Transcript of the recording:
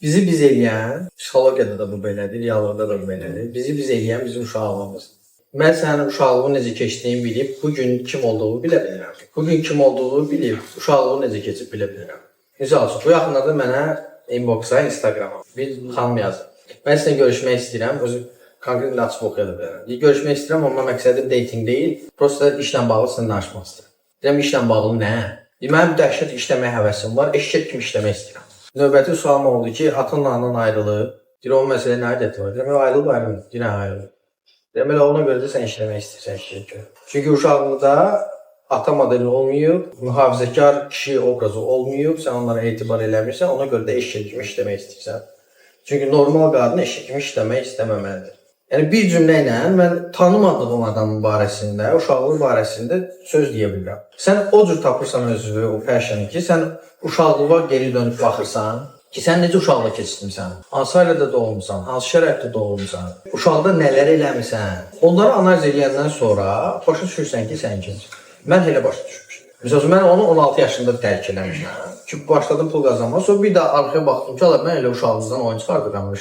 Bizi biz eləyən, psixologiyada da bu belədir, reallıqda da bu belədir. Bizi biz eləyən bizim uşaqlığımız. Mən sənin uşaqlığın necə keçdiyini bilib, bu gün kim olduğunu bilə bilirəm. Bu gün kim olduğunu bilib, uşaqlığın necə keçib bilə bilirəm. Misal üçün, bu yaxınlarda mənə inboxa, Instagrama bir xanım yazır. Mən sizinlə görüşmək istəyirəm. Özü konkret açıb oxuya da bilərəm. Deyir, görüşmək istəyirəm, amma məqsədim dating deyil. Prosta işlə bağlı sizinlə danışmaq istəyirəm. Deyirəm, işlə bağlı nə? Deyir, mənim dəhşət işləməyə həvəsim var, eşşək kimi işləmək istəyirəm. Növbəti sualım oldu ki, atınla anan ayrılıb. Deyir, onun məsələyə nə aidiyyəti var? Deyirəm, yox, ayrılıb, ayrılıb. Deyir, hə, ayrılıb. Deyirəm, elə ona görə də sən işləmək istəyirsən eşşək kimi. Çünki uşaqlıqda ata modeli olmayıb, mühafizəkar kişi obrazı olmayıb, sən onlara etibar eləmirsən, ona görə də eşşək kimi işləmək istəyirsən. Çünki normal qadın eşşək kimi işləmək istəməməlidir. Yəni bir cümlə ilə mən tanımadığım adamın barəsində, uşaqlığı barəsində söz deyə bilirəm. Sən o cür tapırsan özünü, o passion ki, sən uşaqlığa geri dönüb baxırsan ki, sən necə uşaqlıq keçirmisən, hansı ailədə doğulmusan, hansı şəraitdə doğulmusan, uşaqda nələr eləmisən. Onları analiz edəndən sonra başa düşürsən ki, sən kimsən. Mən elə başa düşmüşəm. Məsəl üçün mən onu 16 yaşında dərk eləmişəm. Ki başladım pul qazanmağa, sonra bir daha arxaya baxdım ki, ala mən elə uşaqlıqdan oyun çıxardıram ki.